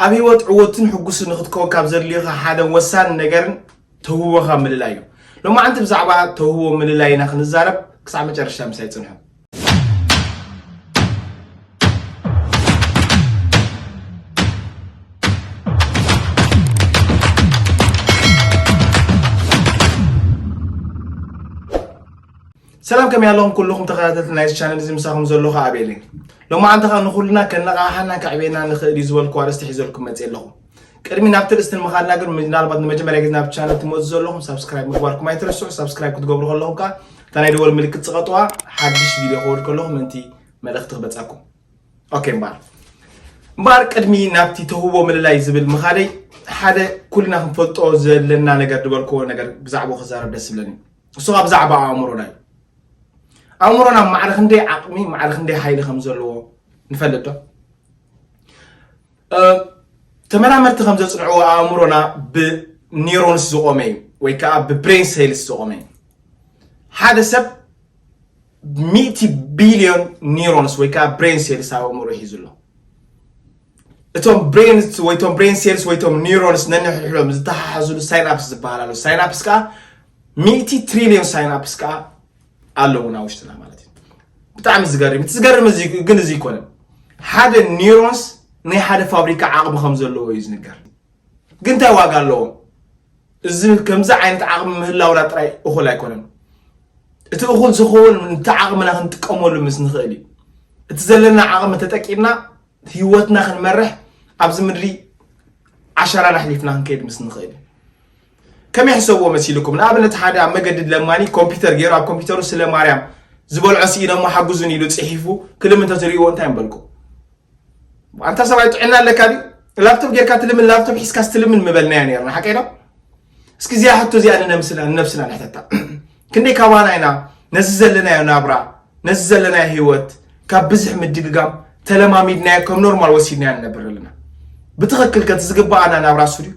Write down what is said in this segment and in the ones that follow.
ኣብ ህይወት ዕወትን ሕጉስን ንኽትከውን ካብ ዘድልዩኻ ሓደ ወሳኒ ነገርን ተውህቦኻ ምልላይ እዩ። ሎማዓንቲ ብዛዕባ ተውህቦ ምልላይ ኢና ክንዛረብ። ክሳብ መጨረሻ ምሳይ ጽንሑ። ሰላም፣ ከመይ ኣለኹም ኩልኹም ተኸታተልቲ ናይዚ ቻነል እዚ? ምሳኹም ዘለኹ ኣቤል እየ። ሎማዓንቲ ኸኣ ንኹልና ከነቓቕሓና ከዕቤና ንኽእል እዩ ዝበልኩ ኣርእስቲ ሒዘልኩም መፅእ ኣለኹ። ቅድሚ ናብቲ ርእስቲ ንምኻድና ግን ምናልባት ንመጀመርያ ግዜ ናብ ቻነል ትመፁ ዘለኹም ሳብስክራይብ ምግባርኩም ኣይትረስዑ። ሳብስክራይብ ክትገብሩ ከለኹም ከኣ እታ ናይ ደወል ምልክት ፅቐጥዋ፣ ሓድሽ ቪድዮ ክወርድ ከለኹ ምእንቲ መልእኽቲ ክበፃኩም። ኦኬ፣ እምበኣር እምበኣር ቅድሚ ናብቲ ተውህቦ ምልላይ ዝብል ምኻደይ ሓደ ኩልና ክንፈልጦ ዘለና ነገር ዝበልክዎ ነገር ብዛዕባኡ ክዛረብ ደስ ዝብለኒ። እሱ ኸኣ ብዛዕባ ኣእምሮና እዩ። ኣእምሮና ማዕረ ክንደይ ዓቕሚ፣ ማዕረ ክንደይ ሓይሊ ከም ዘለዎ ንፈልጥ ዶ? እ፣ ተመራመርቲ ከም ዘጽንዕዎ ኣእምሮና ብኒውሮንስ ዝቖመ እዩ፣ ወይ ከኣ ብብሬን ሴልስ ዝቖመ እዩ። ሓደ ሰብ ሚእቲ ቢልዮን ኒውሮንስ ወይ ከኣ ብሬን ሴልስ ኣብ ኣእምሮ ሒዙ ኣሎ። እቶም ብሬንስ ወይ እቶም ብሬን ሴልስ ወይ እቶም ኒውሮንስ ነንሕድሕዶም ዝተሓሓዙሉ ሳይናፕስ ዝበሃል ኣሎ። ሳይናፕስ ከኣ ሚእቲ ትሪልዮን ሳይናፕስ ከኣ ኣለውና ውሽጥና ማለት እዩ። ብጣዕሚ ዝገርም። እቲ ዝገርም እዚ ግን እዚ ኣይኮነን። ሓደ ኒውሮንስ ናይ ሓደ ፋብሪካ ዓቕሚ ከም ዘለዎ እዩ ዝንገር። ግን እንታይ ዋጋ ኣለዎ? እዚ ከምዚ ዓይነት ዓቕሚ ምህላውና ጥራይ እኹል ኣይኮነን። እቲ እኹል ዝኸውን ነቲ ዓቕምና ክንጥቀመሉ ምስ ንኽእል እዩ። እቲ ዘለና ዓቕሚ ተጠቂምና ህይወትና ክንመርሕ ኣብዚ ምድሪ ዓሻራና ኣሕሊፍና ክንከይድ ምስ ንኽእል እዩ። ከመይ ሕሰብዎ መሲልኩም? ንኣብነት ሓደ ኣብ መገዲ ለማኒ ኮምፒውተር ገይሩ ኣብ ኮምፒውተሩ ስለ ማርያም ዝበልዖ ስኢነ እሞ ሓግዙን ኢሉ ጽሒፉ ክልምን እንተትርእይዎ እንታይ ምበልኩም? ኣንታ ሰብኣይ ጥዕና ኣለካ ድዩ? ላፕቶፕ ጌርካ ትልምን፣ ላፕቶፕ ሒዝካስ ትልምን ምበልናዮ ኔርና፣ ሓቀይ ዶ? እስኪ እዚኣ ሕቶ እዚኣ ንነምስላ-፣ ንነብስና ንሕተታ። ክንደይ ካባና ኢና ነዚ ዘለናዮ ናብራ፣ ነዚ ዘለናዮ ህይወት ካብ ብዝሕ ምድግጋም ተለማሚድናዮ፣ ከም ኖርማል ወሲድናዮ ንነብር ኣለና? ብትኽክል ከ እቲ ዝግብኣና ናብራ እሱ ድዩ?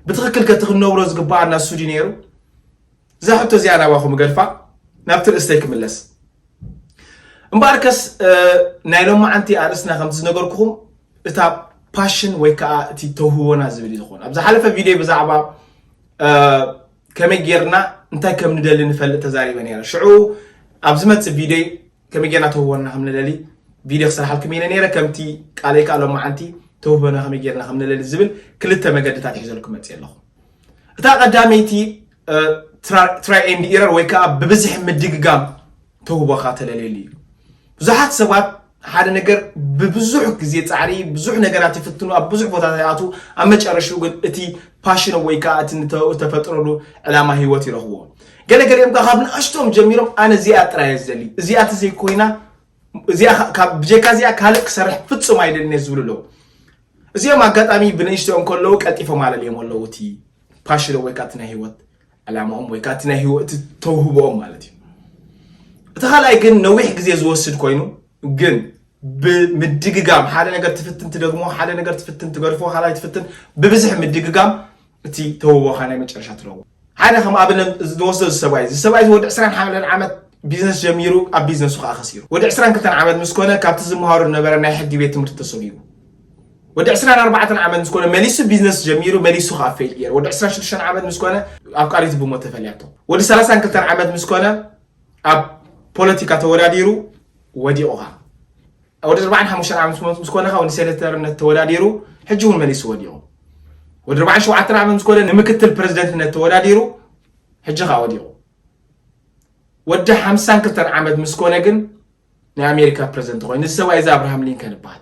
ብትኽክል ከ እቲ ክንነብሮ ዝግብኣና እሱ ድዩ ነይሩ? እዛ ሕቶ እዚኣ ናባኹም እገድፋ፣ ናብቲ ርእስተይ ክምለስ። እምበኣርከስ፣ እ፣ ናይ ሎማዓንቲ ኣርእስትና ከምቲ ዝነገርኩኹም እታ ፓሽን ወይ ከኣ እቲ ተውህቦና ዝብል እዩ ዝኾን። ኣብ ዝሓለፈ ቪድዮ ብዛዕባ፣ እ፣ ከመይ ጌርና እንታይ ከም ንደሊ ንፈልጥ ተዛሪበ ነይረ። ሽዑ ኣብ ዝመጽእ ቪድዮ ከመይ ጌርና ተውህቦና ከም ንደሊ ቪድዮ ክሰርሓልኩም ኢለ ነይረ። ከምቲ ቃለይ ከኣ ሎማዓንቲ ተውህቦና ከመይ ጌርና ከም ንደሊ ዝብል ክልተ መገድታት ሒዘልኩም መጽእ ኣለኹ። እታ ቀዳመይቲ፣ እ፣ ትራ-፣ ትራይ ኤንድ ኢረር ወይ ከኣ ብብዝሒ ምድግጋም ተውህቦኻ ተለልየሉ እዩ። ብዙሓት ሰባት ሓደ ነገር ብብዙሕ ግዜ ጻዕሪ፣ ብዙሕ ነገራት ይፍትኑ፣ ኣብ ብዙሕ ቦታታት ይኣትዉ፣ ኣብ መጨረሽኡ ግን እቲ ፓሽኖም ወይ ከኣ እቲ ንተ-፣ ዝተፈጥረሉ ዕላማ ህይወት ይረኽብዎ። ገለ ገሊኦም ከኣ ካብ ንኣሽቶም ጀሚሮም ኣነ እዚኣ ጥራይ እየ ዝደሊ፣ እዚኣ ተዘይኮይና፣ እዚኣ ካ-፣ ካብ፣ ብጀካ እዚኣ ካልእ ክሰርሕ ፍጹም ኣይደልን እየ ዝብሉ ኣለዉ። እዚኦም ኣጋጣሚ ብንእሽቶኦም ከለዉ ቀልጢፎም ኣለልዮም ኣለዉ እቲ ፓሽኖም ወይ ከኣ እቲ ናይ ህይወት ዕላማኦም ወይ ከኣ እቲ ናይ ህይወት፣ እቲ ተውህቦኦም ማለት እዩ። እቲ ካልኣይ ግን ነዊሕ ግዜ ዝወስድ ኮይኑ፣ ግን ብምድግጋም ሓደ ነገር ትፍትን ትደግሞ፣ ሓደ ነገር ትፍትን ትገድፎ፣ ካልኣይ ትፍትን፣ ብብዝሒ ምድግጋም እቲ ተውህቦኻ ናይ መጨረሻ ትረኽቦ። ሓደ ከም ኣብነት እዚ ንወስዶ እዚ ሰብኣይ፣ እዚ ሰብኣይ እዚ ወዲ ዕስራን ሓደን ዓመት ቢዝነስ ጀሚሩ ኣብ ቢዝነሱ ከኣ ከሲሩ። ወዲ ዕስራን ክልተን ዓመት ምስ ኮነ ካብቲ ዝመሃሮ ዝነበረ ናይ ሕጊ ቤት ትምህርቲ ተሰጒጉ። ወዲ ዕስራን ኣርባዕተን ዓመት ምስ ኮነ መሊሱ ቢዝነስ ጀሚሩ፣ መሊሱ ከኣ ፌል ገይሩ። ወዲ ዕስራን ሽዱሽተን ዓመት ምስ ኮነ ኣፍቃሪቱ ብሞት ተፈልያቶ። ወዲ ሰላሳን ክልተን ዓመት ምስ ኮነ ኣብ ፖለቲካ ተወዳዲሩ ወዲቑ ከኣ። ወዲ ኣርባዓን ሓሙሽተን ዓመት ምስ፣ ምስ ኮነ ከኣ ወዲ ሴኔተርነት ተወዳዲሩ ሕጂ እውን መሊሱ ወዲቑ። ወዲ ኣርባዓን ሸውዓተን ዓመት ምስ ኮነ ንምክትል ፕረዚደንትነት ተወዳዲሩ ሕጂ ከኣ ወዲቑ። ወዲ ሓምሳን ክልተን ዓመት ምስ ኮነ ግን ናይ ኣሜሪካ ፕረዚደንት ኮይኑ፣ እዚ ሰብኣይ እዚ ኣብርሃም ሊንከን ይበሃል።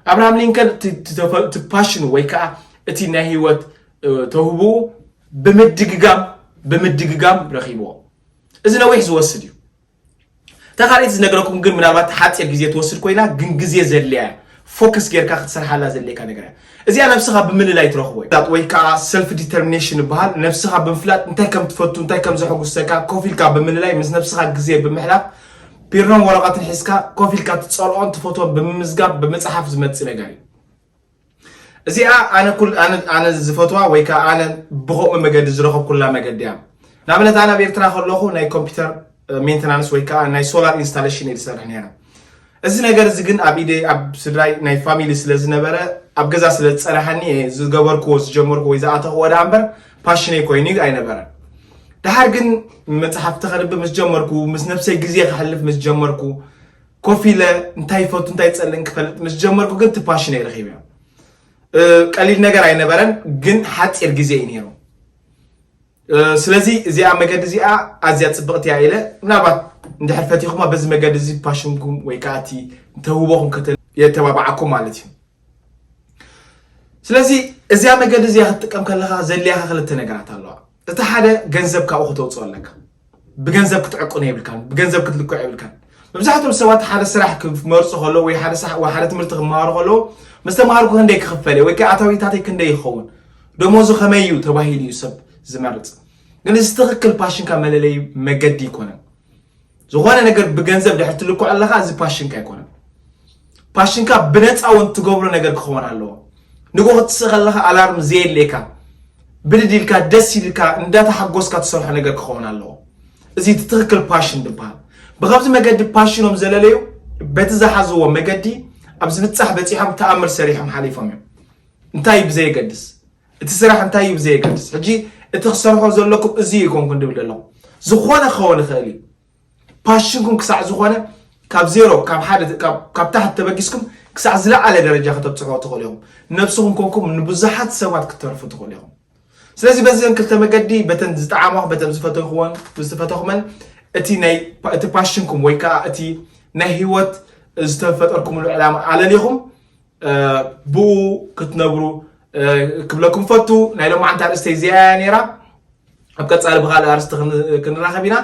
ኣብርሃም ሊንከን እቲ፣ እቲ ተፈ-፣ እቲ ፓሽኑ ወይ ከኣ እቲ ናይ ህይወት፣ እ፣ ተውህቦኡ ብምድግጋም፣ ብምድግጋም ረኺብዎ። እዚ ነዊሕ ዝወስድ እዩ። እታ ካልኣይቲ ዝነግረኩም ግን ምናልባት ሓጺር ግዜ ትወስድ ኮይና፣ ግን ግዜ ዘድልያ እያ። ፎከስ ጌርካ ክትሰርሓላ ዘድልየካ ነገር እያ። እዚኣ ነብስኻ ብምልላይ ትረኽቦ እዩ። ወይ ከኣ ሰልፍ ዲተርሚኔሽን ይበሃል። ነብስኻ ብምፍላጥ እንታይ ከም ትፈቱ፣ እንታይ ከም ዘሐጉሰካ ኮፍ ኢልካ ብምልላይ፣ ምስ ነብስኻ ግዜ ብምሕላፍ፣ ቢሮን ወረቐትን ሒዝካ ኮፍ ኢልካ ትጸልኦን ትፈትዎን ብምምዝጋብ ብምጽሓፍ ዝመጽእ ነገር እዩ። እዚኣ ኣነ ኩል-፣ ኣነ፣ ኣነ ዝፈትዋ ወይ ከኣ ኣነ ብኸምኡ መገዲ ዝረኸብኩላ መገዲ እያ። ንኣብነት ኣነ ኣብ ኤርትራ ከለኹ ናይ ኮምፒውተር፣ እ፣ ሜንተናንስ ወይ ከኣ ናይ ሶላር ኢንስታሌሽን እየ ዝሰርሕ ነይረ። እዚ ነገር እዚ ግን ኣብ ኢደይ፣ ኣብ ስድራይ ናይ ፋሚሊ ስለ ዝነበረ ኣብ ገዛ ስለ ዝፀናሓኒ ዝገበርክዎ ዝጀመርኩ ወይ ዝኣተኽዎ ደኣ እምበር ፓሽነይ ኮይኑ ኣይነበረን። ድሓር ግን መፅሓፍቲ ከንብብ ምስ ጀመርኩ፣ ምስ ነብሰይ ግዜ ከሕልፍ ምስ ጀመርኩ፣ ኮፍ ኢለ እንታይ ይፈቱ እንታይ ይፀልእን ክፈልጥ ምስ ጀመርኩ ግን እቲ ፓሽነይ ረኺበ። ቀሊል ነገር ኣይነበረን፣ ግን ሓፂር ግዜ እዩ ነይሩ። ስለዚ እዚኣ መገዲ እዚኣ ኣዝያ ፅብቕቲ እያ ኢለ፣ ምናልባት እንድሕር ፈቲኹማ በዚ መገዲ እዚ ፓሽንኩም ወይ ከዓ እቲ ተውህቦኹም ከተተባብዓኩም ማለት እዩ። ስለዚ እዚኣ መገዲ እዚኣ ክትጥቀም ከለካ ዘድልያካ ክልተ ነገራት ኣለዋ። እቲ ሓደ ገንዘብ ካብኡ ክተውፅኦ ኣለካ። ብገንዘብ ክትዕቁን የብልካን፣ ብገንዘብ ክትልክዖ የብልካን። መብዛሕትኦም ሰባት ሓደ ስራሕ ክመርፁ ከለዉ ወይ ሓደ ስራሕ ወይ ሓደ ትምህርቲ ክመሃሩ ከለዉ፣ ምስ ተምሃርኩ ክንደይ ክኽፈል እየ ወይ ከዓ ኣታዊታተይ ክንደይ ይኸውን፣ ደሞዙ ከመይ እዩ ተባሂሉ እዩ ሰብ ዝመርፅ። ግን እዚ ትኽክል ፓሽንካ መለለይ መገዲ ይኮነን። ዝኾነ ነገር ብገንዘብ ድሕር ትልክዖ ኣለካ፣ እዚ ፓሽንካ ኣይኮነን። ፓሽንካ ብነፃ እውን ትገብሮ ነገር ክኸውን ኣለዎ። ንጎ ክትስእ ከለካ ኣላርም ዘየድልየካ፣ ብድድ ኢልካ ደስ ኢልካ እንዳተሓጎስካ ትሰርሖ ነገር ክኸውን ኣለዎ። እዚ እቲ ትኽክል ፓሽን ዝበሃል። ብከምዚ መገዲ ፓሽኖም ዘለለዩ በቲ ዝሓዝዎ መገዲ ኣብ ዝብፃሕ በፂሖም ተኣምር ሰሪሖም ሓሊፎም እዮም። እንታይ እዩ ብዘየገድስ፣ እቲ ስራሕ እንታይ እዩ ብዘየገድስ፣ ሕጂ እቲ ክሰርሖ ዘለኩም እዚ ይኮንኩን ድብል ዘለኹ። ዝኾነ ክኸውን ይኽእል እዩ። ፓሽንኩም ክሳዕ ዝኾነ ካብ ዜሮ ካብ ሓደ ካብ ካብ ታሕቲ ተበጊስኩም ክሳዕ ዝለዓለ ደረጃ ከተብፅሕዎ ትኽእሉ ኢኹም። ነብስኹም ኮንኩም ንብዙሓት ሰባት ክትተርፉ ትኽእሉ ኢኹም። ስለዚ በዘን ክልተ መገዲ በተን ዝጠዓማኹም በተን ዝፈተኹወን ዝፈተኹመን እቲ ናይ እቲ ፓሽንኩም ወይ ከዓ እቲ ናይ ህይወት ዝተፈጠርኩምሉ ዕላማ ኣለሊኹም ብኡ ክትነብሩ ክብለኩም ፈቱ። ናይ ሎማዓንቲ ኣርእስተይ እዚኣ እያ ነይራ። ኣብ ቀፃሊ ብካልእ ኣርስቲ ክንራኸብ ኢና።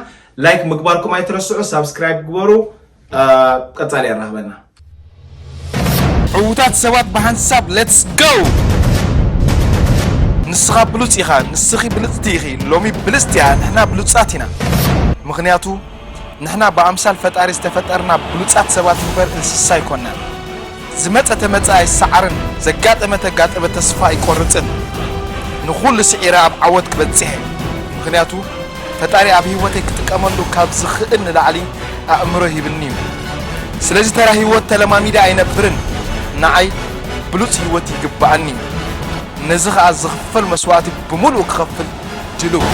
ላይክ ምግባርኩም ኣይትረስዑ፣ ሳብስክራይብ ግበሩ። ቀፃሊ የራኽበና። ዕዉታት ሰባት ብሓንሳብ let's go። ንስኻ ብሉፅ ኢኻ፣ ንስኺ ብልፅቲ ኢኺ። ሎሚ ብልፅቲ እያ፣ ንሕና ብሉፃት ኢና። ምኽንያቱ ንሕና ብኣምሳል ፈጣሪ ዝተፈጠርና ብሉፃት ሰባት እምበር እንስሳ ኣይኮናን። ዝመፀ ተመፀ ኣይሰዓርን፣ ዘጋጠመ ተጋጠመ ተስፋ ኣይቆርፅን። ንኹሉ ስዒረ ኣብ ዓወት ክበፅሕ እየ። ምኽንያቱ ፈጣሪ ኣብ ህይወተይ ክጥቀመሉ ካብ ዝኽእል ንላዕሊ ኣእምሮ ሂብኒ እዩ። ስለዚ ተራ ህይወት ተለማሚደ ኣይነብርን። ንዓይ ብሉፅ ህይወት ይግብኣኒ እዩ። ነዚ ኸዓ ዝኽፈል መስዋእቲ ብምሉኡ ክኸፍል ድሉው።